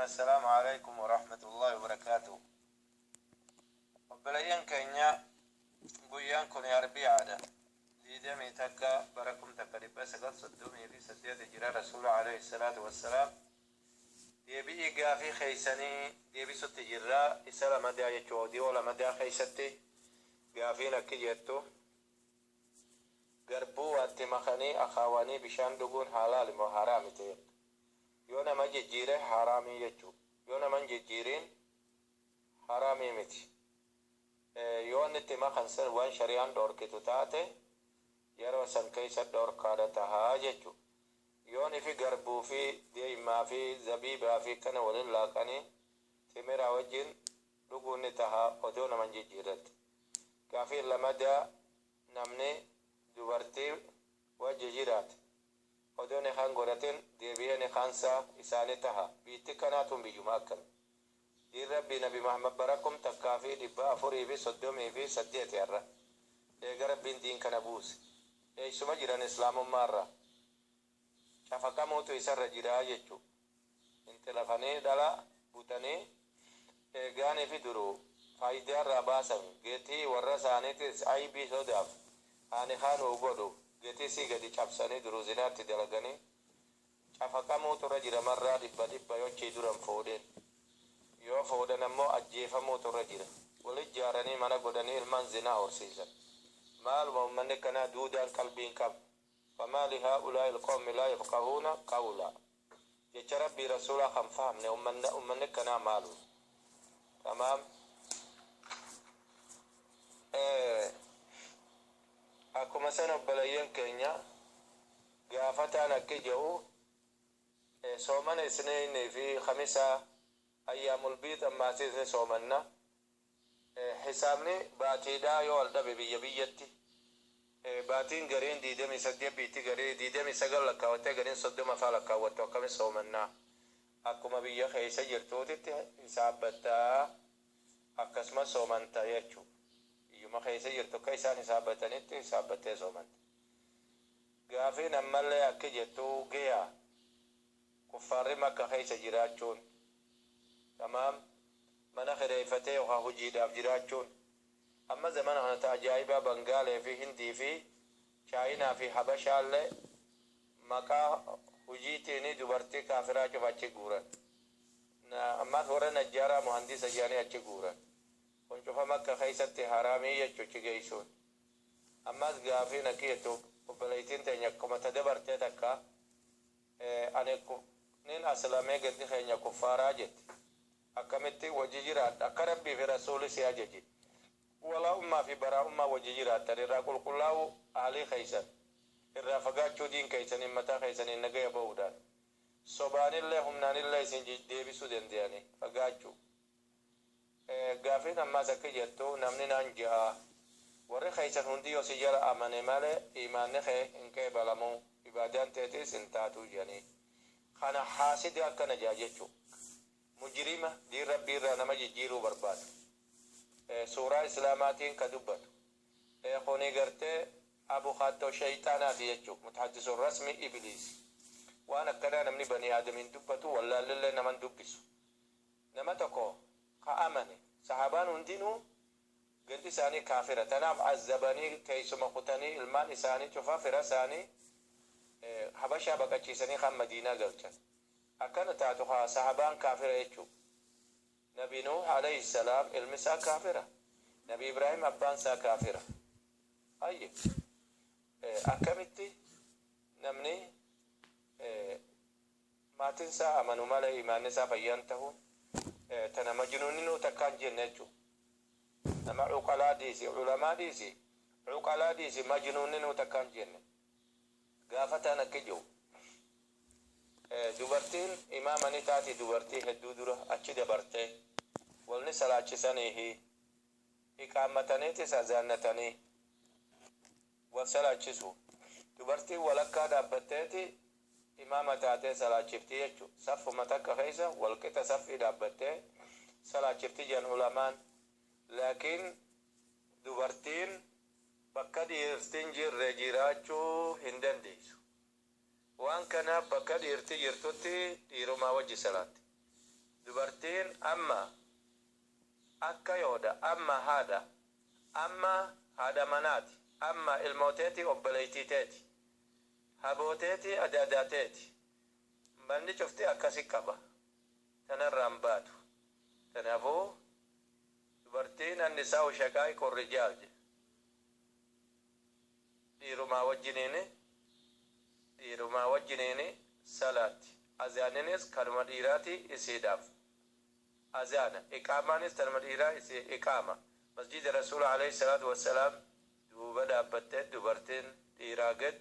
Assalaamu alaikum warahmatullahi wabarakaatuh. Obboleeyyan keenya, guyyaan kun arbi'aadha. 21 bara 1938 jira Rasuula alayhi salaatu wassalaam. Deebi'ii gaafii keeysanii deebisutti jirra. Isa lamadaa jechuu odiyoo lamadaa keeysatti gaafiin akki jettu: garbuu waatti makanii akaawanii bishaan dhuguun halaali moo haraami ta'e? Yoo nama jijjiire haraamii jechuu, yoo nama hin jijjiiriin haraamii miti. Yoo inni itti makan san waan shari'aan dhoorkitu taate, yeroo san keessa dhoorkaadha tahaa jechu. Yoon ifi garbuu fi deeymaa fi zabiibaa fi kana walin laaqanii timiraa wajjin dhuguun ni taha odoo nama hin jijjiirretti. Gaafiin lamadaa, namni dubartii wajji jiraate odoo nikaan godhatin deebi'ee nikaansaa isaa ni taha? Biitti kanaa tun biyyuma akkami? Diin Rabbii Nabi Muhammad bara 1438 arra eega Rabbiin diin kana buuse eeysuma jiran? Islaamummaarraa cafaqamuutu isarra jiraa jechu. Inxilafanii dhala butanii eegaaniifi duruu faaydaarraa baasan, getii warra isaaniitis aybii sodaaf haa nikaa nuu godhu getii isii gadi cabsanii duruu zinaatti dalaganii. Cafaqamuutu irra jira marraa dhibba dhibba yochii dura hin fuudhin. Yoo fuudhan ammoo ajjeefamuutu irra jira. Wal ijjaaranii mana godhanii ilmaan zinaa horsiisan. Maaluma ummanni akkanaa duudaan qalbii hin qabne? Famaali haa'ulaa'i alqawmi laa yafqahuuna qawlaa. Jecha Rabbii Rasuulaa kan fahamne ummanni akkanaa maaluma? Tamaam. Akkuma san obboleeyyan keenya, gaafataan akki je'u, soomana isniinii fi khamisaa, ayyaamul biid, ammaasiis ni soomanna. Hisaabni baatiidhaa yoo wal dhabe biyya biyyatti, baatiin gariin 28, biitti garii 29 lakkaawattee, gariin 30 faa lakkaawwattu, akkami soomannaa? Akkuma biyya keessa jirtuutitti hisaabbattaa, akkasuma soomanta jechu. Biyyuma keessa jirtu akka isaan hisaabbatanitti hisaabbattee soomanta. Gaafiin ammallee akki jettu, geya kuffaarri Makka keessa jiraachuun, tamaam, mana kireeffatee yookaa hujiidhaaf jiraachuun, amma zamana kana ta ajaa'ibaa Bangaalee fi Hindii fi Chaayinaa fi Habashaallee maqaa hujiitiini dubartii kaafiraa cufa achi guuran. Ammaas warra najjaaraa muhandisa jedhanii achi guuran. Kun cufa Makka keessatti haraamii jechu achi geessuun. Ammaas gaafiin akki jettu, obboleeytiin teenya akkuma ta dabartee takka, ani nin aslamee, gandi keenya kuffaaraa jetti, akkamitti wajji jiraadha? Akka Rabbii fi Rasuuli si ajaje walaa'ummaa fi baraa'ummaa wajji jiraattan, irraa qulqullaa'uu, ahlii keeysan irraa fagaachuu, diin keeysaniin mataa keeysaniin nagaya bahuudhaan, sobaanillee humnaanillee isin deebisuu dandayanii fagaachuu. Gaafiin ammaas akki jettu, namni naan je'a, warri keeysan hundi yoo si jala amane malee iimaanni kee hin qeebalamu, ibaadaan teetiis hin taatu je'anii. Kana haasida akkana je'a jechu. Mujrima diin Rabbii irraa nama jijjiiruu barbaadu. Suuraa Islaamaatiin ka dubbatu. Kuni gartee abukaattoo sheyxaanaati jechu. Mutahaddisun rasmi ibliisi. Waan akkanaa namni banii aadamiin dubbatu wallaallillee naman dubbisu. Nama tokko ka amane, sahaabaan hundinuu gandi isaanii kaafira, tanaaf azzabanii teeysuma kutanii, ilmaan isaanii cufa fira isaanii habashaa baqachiisanii kaan madiinaa galchan. Akkana taatu kaa sahabaan kaafira jechuu? Nabi Nuuh aleyhi salaam ilmi isaa kaafira, Nabi Ibraahim abbaan isaa kaafira. Tayyib, akkamitti namni maatin isaa amanu malee iimaanni isaa fayyaan tahuun? Tana majnuuninuu takkaa hin jenne jechu. Nama uqalaa dhiisi, ulamaa dhiisi, uqalaa dhiisi, majnuuninuu takkaa hin jenne. Gaafataan akki je'u, dubartiin imaama ni taati dubartii hedduu dura achi dabartee wal ni salaachisaniihi, iqaammataniitis azaannatanii wal salaachisu. Dubartiin walakkaa dhaabbatteeti imaama taatee salaachifti jechu. Saffuma takka keessa wal qixa saffii dhaabbattee salaachifti jedhan ulamaan. Laakiin dubartiin bakka dhiirti hin jirre jiraachuu hin dandeessu. Waan kanaaf bakka dhiirti jirtutti dhiirumaa wajji salaatti. Dubartiin amma akka yoodha, amma haadha, amma haadha manaati, amma ilmooteeti, obboleeytii teeti, habooteeti, adaadaateeti. Manni cufti akkasi qaba, tanarraan baatu. Tanaafuu dubartiin annisaa'u shaqaa'iqu rijaal jedhe, dhiirumaa wajjiniini salaatti. Azaaninis kanuma dhiiraati isiidhaaf azaana, iqaamaanis tanuma dhiiraa isii iqaama. Masjida Rasuula alayhi salaatu wassalaam duuba dhaabbattee dubartiin dhiiraa gad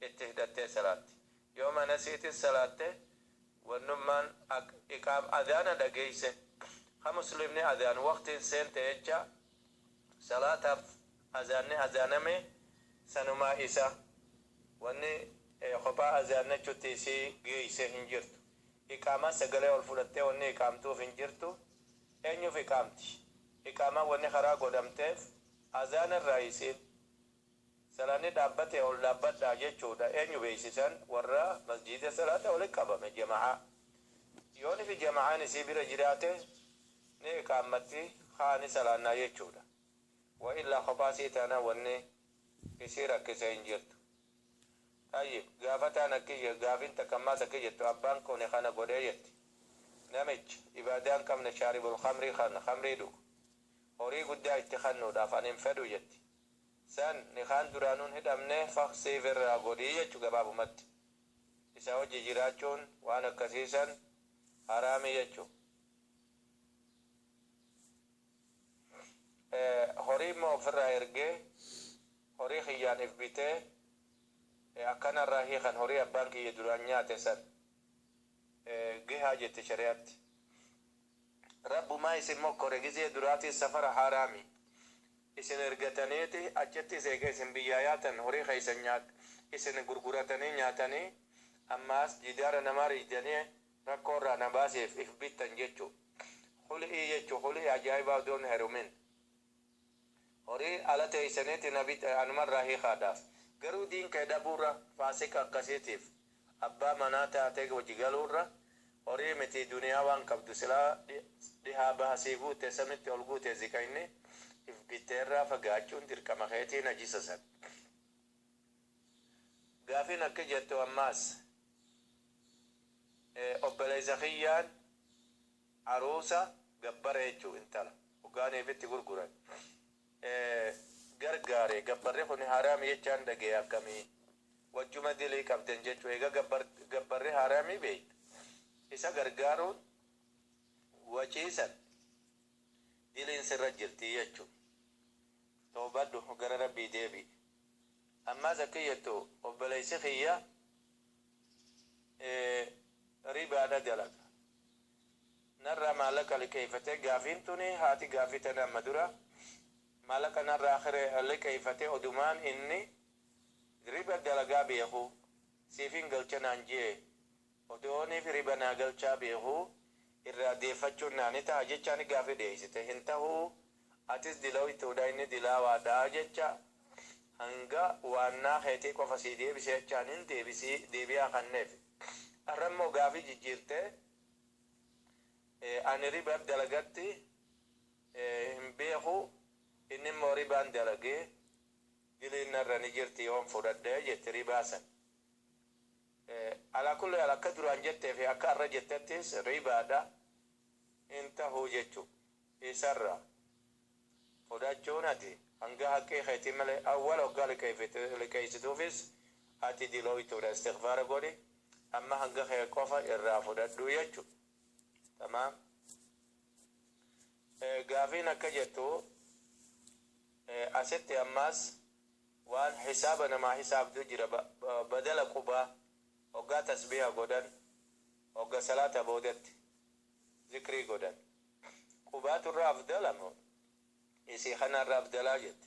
itti hidhattee salaatti. Yoo mana siitis salaatte, wannummaan iqaam adaana dhageeyse ha muslimni adaan waqtiin seente jecha salaataaf azaanni azaaname sanumaa isa wanni kophaa azaannachutti isii geeyse hin jirtu. Iqaamaa sagalee ol fudhattee wanni iqaamtuuf hin jirtu. Eenyuuf iqaamti? Iqaamaa wanni karaa godhamteef azaana irraa isiin salaanni dhaabbate ol dhaabbadhaa jechuudha. Eenyu beeysisan? Warra masjida salaata walitti qabame, jama'aa. Yooni fi jama'aan isii bira jiraate ni iqaammatti, haani salaannaa jechuudha. Wa illaa kophaa sii taana wanni isii rakkise hin jirtu. Tayyib, gaafataan akki gaafin takkammaas akki jettu: abbaan kun kana godhee jetti. Namichi ibaadaa hin qabne, shaaribul khamrii, kana khamrii dhugu, horii guddaa itti kennuudhaaf ani hin fedhu jetti. San nikaan duraanuun hidhamne faqsiif irraa godhii jechu. Gabaabumatti isa hojii jiraachuun waan akkasiisan haraami jechu. Horii immoo ofirraa ergee, horii kiyyaan if bitee akkanarraa hiikan, horii abbaan kiyya duraan nyaate san gihaa jette shari'aatti. Rabbumaa isin mokkore. Gizee duraatii safara haraami isin ergataniiti, achitti eega isin biyyaa yaatan horii keeysan nyaat isin gurguratanii nyaatanii, ammaas jidaara namaa riidanii rakkoo irraa na baaseef if bittan jechu. Hul'ii jechu, hul'ii ajaa'ibaa odoon herumin horii ala teeysaniiti na bit anumarraa hiikaadhaaf. Garuu diin kee dhabuurra, faasika akkasiitiif abbaa manaa taatee hojii galuurra, horii miti duniyaa waan qabdu silaa dhihaa bahasii guute, samitti ol guute, zika inni if bitteerraa fagaachuun dirqama keetii, najisa san. Gaafiin akka jettu ammaas obboleessa kiyyaan aruusa gabbara jechuu, intala hoggaaniifitti gurguran gargaare. Gabbarri kun haraami jechaan dhagee, akkamii wajjuma dilii qabdan jechuu? Eega gabbarri haraamii beeyta, isa gargaaruun waciisan diliin sirra jirti jechuu. Toobadhu, gara Rabbii deebi. Ammaas akka jettu obboleessi kiyya ribaadha dalaga, narraa maallaqa liqeeffatee. Gaafiin tuni haati gaafii tana amma dura maallaqa narraa liqeeffatee, odumaan inni riba dalagaa beeku siifin galcha naan jee, odooniif riba naa galchaa beeku irraa deeffachuun naani ta'a jechaan gaafii dhiyeessite. Hin tahuu, atis dilooytuudha, inni dilaawaadha jecha. Hanga waannaa keetii qofa sii deebise jechaan hin deebisii deebi'aa kanneef. Arrammoo gaafii jijjiirtee ani riba dalagatti hin beeku, inni immoo ribaan dalagee, diliin narra ni jirti yoon fudhadhee jetti ribaa san. Alaa kulli haal, akka duraan jettee fi akka arra jettettis ribaadha, hin tahuu jechu. Isarra fudhachuun ati hanga haqqii keetii malee awwala hoggaa liqeessituufis ati dilooytuudha. Istigfaara godhi, amma hanga kee qofa irraa fudhadhu jechu. Tamaam. Gaafiin akka jettu asitti ammaas waan hisaaba namaa hisaabdu jira, badala qubaa hoggaa tasbiiha godhan, hogga salaata boodatti zikrii godhan, qubaatu irra afdala moo isii kana irra afdalaa jette.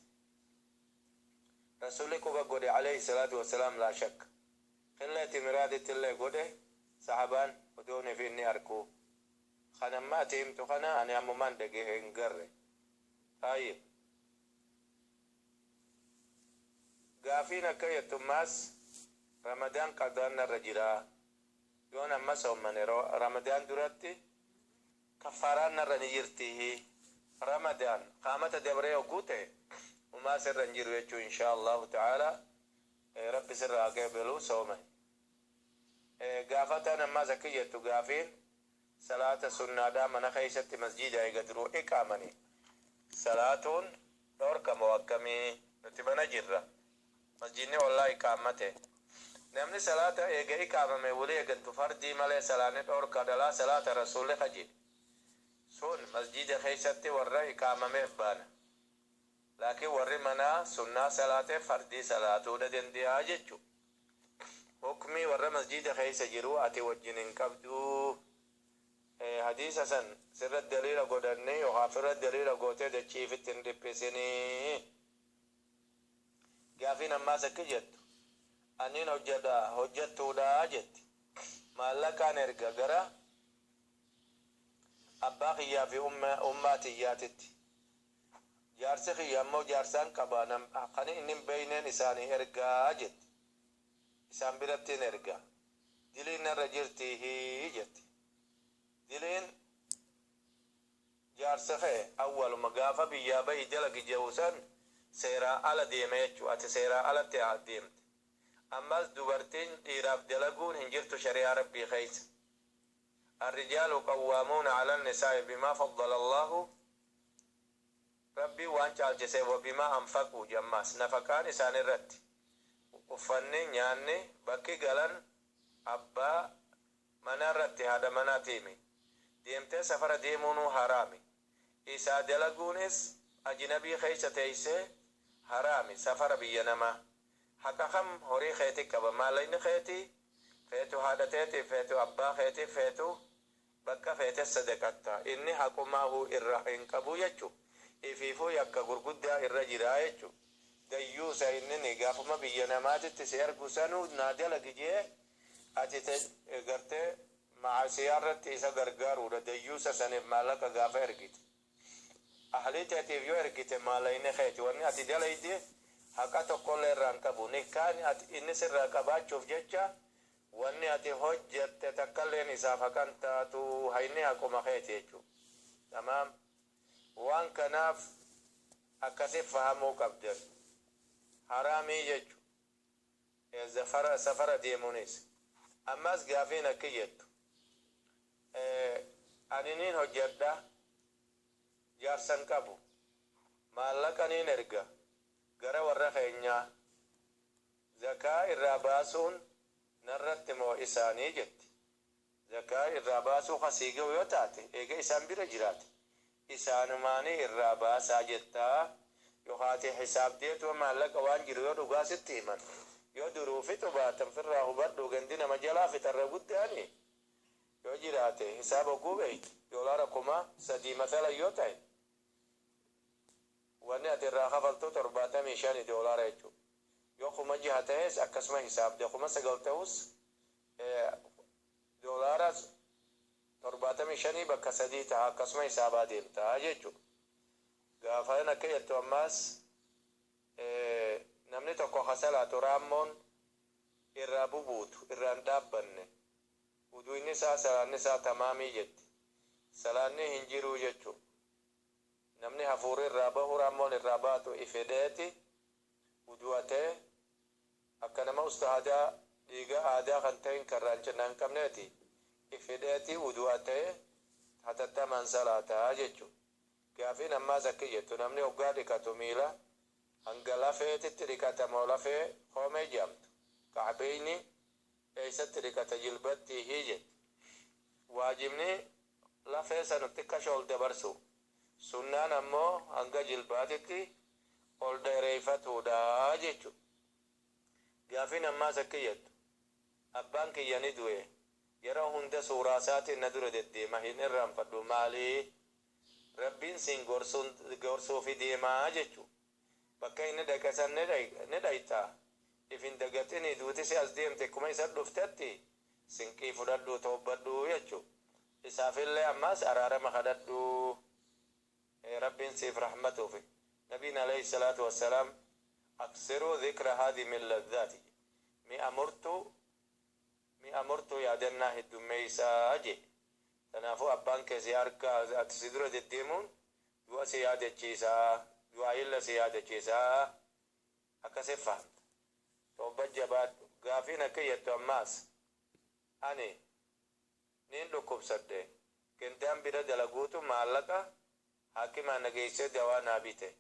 Rasuli quba godhe alayhi salaatu wassalaam, laa shakka. Qilleeti miraaditti illee godhe sahabaan odooniif inni arkuu. Kan amma ati himtu kana ani ammumaan dhagahe hin garre. Tayyib, gaafiin akka jettummaas Ramadaan qadaan narra jiraa, yoon amma soommane Ramadaan duratti Kaffaaraan narra ni jirti. Ramadaan qaamata dabree hogguu ta'e humaa sirra hin jiru jechuu, insha Allahu ta'ala. Rabbi sirra haa qeebalu sooma. Gaafataan ammaas akki jettu, gaafiin salaata sunnaadhaa mana keessatti masjiida eega duruu iqaamanii salaatuun dhorkamoo akkamii? Nuti mana jirra, masjiidni ollaa iqaammate. Namni salaata eega iqaamame wuli eegantu fardii malee salaanni dhorka dhalaa salaata rasuulli kaje sun masjiida keessatti warra iqaamameef baana, laakiin warri manaa sunnaa salaatee fardii salaatuudha dandeeyaa jechu. Hukmii warra masjiida keessa jiru ati wajjin hin qabduu. Hadiisa san sirra daliila godhanne yookaan firra daliila gootee dachiifitti hin dhiphisinii. Gaafiin ammaas akki jettu, aniin hojjedha, hojjettuudha jetti, maallaqaan erga gara abbaa kiyyaa fi ummaa tiyyaatitti. Jaarsi kiyya ammoo jaarsaan qaba, kan inni hin beeyneen isaanii ergaa jetti, isaan birattiin erga, diliin narra jirtii jetti. Diliin jaarsa kee awwaluma gaafa biyyaa bahi dalagi jedhu san seeraa ala deeme jechuu. Ati seeraa alatti deemte. Ammas dubartiin dhiiraaf dalaguun hin jirtu shari'aa rabbii keessa. الرجال قوامون على النساء بما فضل الله، rabbii waan caalchise، وبما أنفقوا jammaas nafaqaan isaan irratti uffanni, nyaanni, bakki galan abbaa mana irratti, haadha manaatiimi. Deemtee safara deemuunuu haraami. Isaa dalaguunis ajnabii keessa teeysee haraami. Safara biyya namaa haqa kam horii keeti qaba? Maallaqni keeti feetu haadha teetiif, feetu abbaa keetiif, feetu bakka feete sadaqatta. Inni haqumaahuu irra hin qabu jechu. Ifiifuu yakka gurguddaa irra jiraa jechu. Dayyuusa inni gaafuma biyya namaatitti si ergu sanuu naa dalagi jee ati gartee macaasiyaa irratti isa gargaaruudha. Dayyuusa saniif maallaqa gaafa ergite, ahlii teetiif yoo ergite, maallaqni keeti wanni ati dalayde haqa tokkollee irraa hin qabu. Nikkaan inni sirraa qabaachuuf jecha wanni ati hojjette takkalleen isaaf haqan taatu. Hayni haquma keeti jechuu. Tamaam, waan kanaaf akkasi fahamuu qabdan. Haraamii jechu safara deemuunis. Ammas gaafiin akki jettu, ani nin hojjedha, jaarsan qabu, maallaqa nin erga gara warra keenyaa, zakaa irraa baasuun narratti moo isaanii jetti. Zakaa irraa baasuu kasii ga'u yoo taate, eega isaan bira jiraate, isaanumaanii irraa baasaa jettaa. Yookaati hisaabdeetu maallaqa waan jiru yoo dhugaa sitti himan, yoo duruu fixu baatan firraa hubadhu. Gandi nama jalaa fixarra guddaani yoo jiraate hisaaba oguu beeyti. Doolaara 3000 masala yoo ta'e, wanni ati irraa kafaltu 75 doolaara jechuudha. Yoo 6000 ta'es akkasuma hisaabde, 9000 ta'us doolaara 75 bakka sadii ta'a, akkasuma hisaabaa deemtaa jechuudha. Gaafaan akka jettu ammaas, namni tokko hasalaatu raammoon irraa bubuutu irraan dhaabbanne, wuduunni isaa, salaanni isaa tamaamii jetti. Salaanni hin jiruu jechuudha. Namni hafuurri irraa bahu, raammoon irraa baatu, ifedheeti wudu'atee akka nama ustahadaa dhiiga aadaa kan ta'in karraan cinaa hin qabneeti ifedheeti wudu'atee hatattamaan salaataa jechuudha. Gaafiin ammaas akka jettu, namni hoggaa dhiqatu miila hanga lafeetitti dhiqatamoo lafee koomee jedhamtu kacbeyni eessatti dhiqata, jilbatti hii jetti. Waajibni lafee sanu xiqqasho ol dabarsu, sunnaan ammoo hanga jilbaatitti ol dheereeffatuudha jechu. Gaafiin ammaas akka jettu, abbaan kiyya ni du'e, yeroo hunda suuraa isaatiin na dura deddeema, hin irraanfadhu, maalii? Rabbiin siin gorsuufi deemaa jechu. Bakka inni dhaqe san ni dhayxa, if hin dagatinii. Duuti si as deemte akkuma isa dhuftetti sinqii fudhadhu, toobbadhu jechu. Isaafillee ammaas araarama kadhadhu, rabbiin siif rahmatuufi. Nabiin alayhi salaatu wassalaam أكثروا ذكر هادم اللذات, mi'a murtuu, mi'a murtuu yaadannaa heddummeeysaa je. Tanaafuu abbaan kee si harka ati si dura deddeemuun du'a si yaadachiisaa, du'aayilla si yaadachiisaa, akkasi fahamta. Toobba jabaadhu. Gaafiin akka jettu ammaas ani niin dhukkubsadhe, gendaan bira dalaguutu maallaqa haakimaa na geessee dawaa naa bite.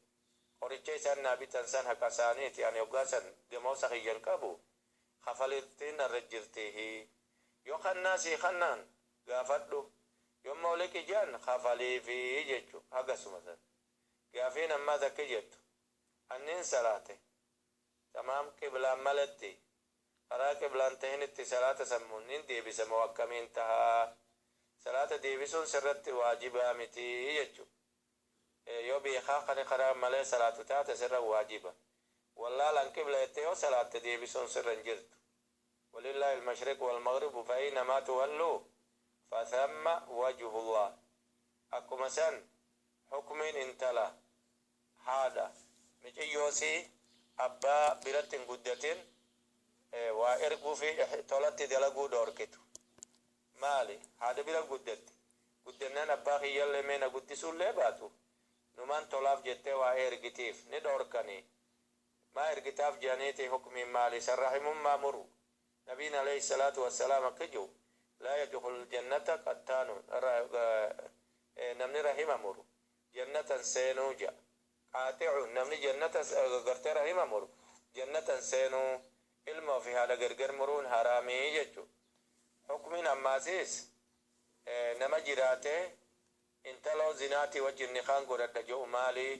Qoricha isaan naa bitan san haqa isaaniiti, ani hoggaa san damoosa kiyya hin qabu, kafaltiin narra jirtiihi. Yoo kannaa sii kannan gaafadhu, yommoo liqi je'an kafaliifi jechu, hagasuma san. Gaafiin ammaas akki jettu, anniin salaate, tamaam qiblaan maletti, karaa qiblaan tahinitti salaata san nin deebisa moo akkamiin taha? Salaata deebisuun sirratti waajibaa miti jechu. Yoo beekaa kan karaa malee salaatu taate sirra waajiba. Wallaalaan qibla jettee yoo salaatte deebisuun sirra hin jirtu. ولله المشرق والمغرب فأينما تولوا فثم وجه الله. Akkuma san hukmiin intala haadha miciyyoosii abbaa biratti hin guddatin waa erguu fi tolatti dalaguu dhoorkitu maali? Haadha bira guddatte, guddannaan abbaa kiyyallee mee na guddisuullee baatu numaan tolaaf jettee waa ergitiif ni dhoorkanii. Maa ergitaaf jedhaniiti? Hukmiin maali? San rahimummaa muru. Nabiin عليه الصلاة والسلام akka jiru لا يدخل الجنة قطاع, namni rahima muru jannatan seenuu jedha. قاطع, namni jannata gartee rahima muru jannatan seenuu. Ilma ofii haadha gargar muruun haraamii jechu. Hukmiin ammaasiis nama jiraate intaloo zinaatii wajjin nikaan godhadha jedhu maali?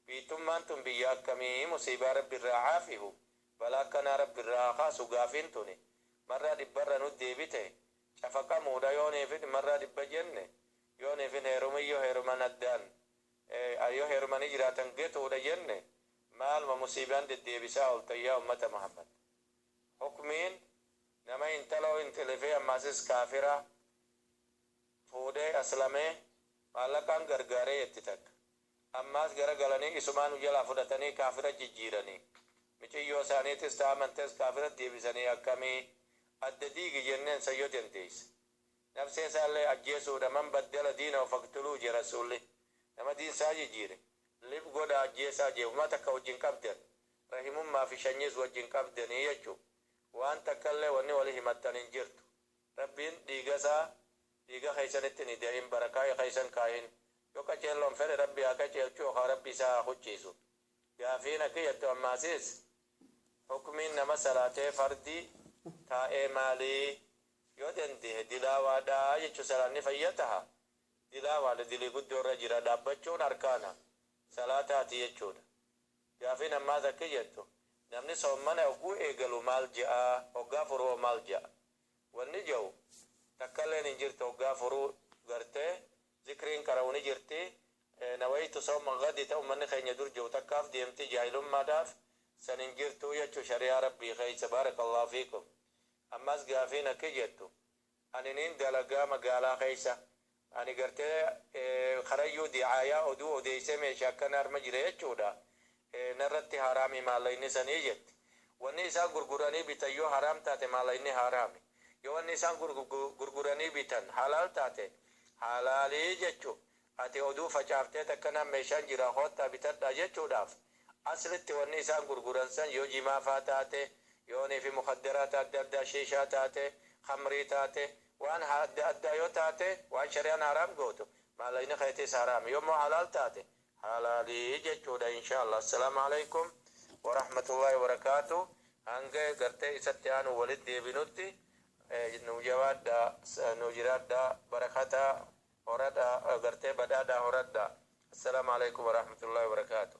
Biitummaan tun biyya akkamii? Musiibaa Rabbi irraa caafihu, balaa akkanaa Rabbi irraa kaasu. Gaafiin tuni marraa dhibbarra nu deebite, cafaqamuudha. Yooniifin marraa dhibba jenne, yooniifin heerumiyyoo heeruman addaan yoo heerumanii jiraatan getuudha jenne, maaluma musiibaan deddeebisaa ooltan yaa ummata Muhammad? Hukmiin nama intaloo intilifee ammaasis kaafira fuudhee aslamee maallaqaan gargaaree jetti takka, ammaas gara galanii isumaan jalaa fudhatanii kaafira jijjiiranii, miciyyoo isaaniitis ta'a amantees kaafira deebisanii akkamii? Adda diigi jenneen sayyoo dandeeyse. Nafsee isaallee ajjeesuudha. من بدل دينه فاقتلوه je Rasuulli. Nama diinsaa jijjiire lib godha, ajjeesaa jee. Uma takka wajjin qabdan, rahimummaa fi shanyiis wajjin qabdanii jechuu. Waan takkallee wanni wali himattan hin jirtu. Rabbiin dhiigasaa dhiiga keeysanitti ni da'in, barakaa keeysan kaahin. Yoo qaceelloon fedhe Rabbi haa qaceelchu yookaan Rabbi isaa haa hucciisu. Gaafiin akka jettu ammaasiis hukmiin nama salaatee fardii taa'ee maalii? Yoo dandehe dilaawaadhaa jechu, salaanni fayya taha. Dilaawaadha, dilii guddoo irra jira. Dhaabbachuun arkaana salaataati jechuudha. Gaafiin ammaas akka jettu namni soommana hogguu eegalu maal je'a? Hoggaa furuu maal je'a? Wanni jedhu takkalleen hin jirtu. Hoggaa furuu gartee zikriin qara'u ni jirti. نويت صوم غد ta ummanni keenya dur jiru takkaaf deemti, jaahilummaadhaaf san hin jirtu jechuu shari'aa Rabbii keeysa. بارك الله فيكم. Ammas gaafiin akka jettu ani nin dalagaa magaalaa keeysa, ani gartee karayyuu dicaayaa oduu odeysee meeshaa akkana harma jira jechuudha, narratti haraami maallayni sanii jetti. Wanni isaan gurguranii bitan yoo haraam taate maallayni haraami, yoo wanni isaan gurguranii bitan halaal taate halaalii jechu. Ati oduu facaaftee takkanaan meeshaan jira koottaa bitadhaa jechuudhaaf, aslitti wanni isaan gurguran san yoo jimaafaa taate, yoonii fi mukaddaraata adda addaa, shiishaa taate, khamrii taate, waan adda addaa yoo taate, waan shari'aan haraam gootu, maallayni keetis haraami. Yommuu halaal taate halaalii jechuudha, insha Allah. السلام عليكم ورحمة الله وبركاته. Hanga gartee isatti aanu walit deebinutti nu jabaadha, nu jiraadha, barakata horadha, gartee badhaadha horadha. السلام عليكم ورحمة الله وبركاته.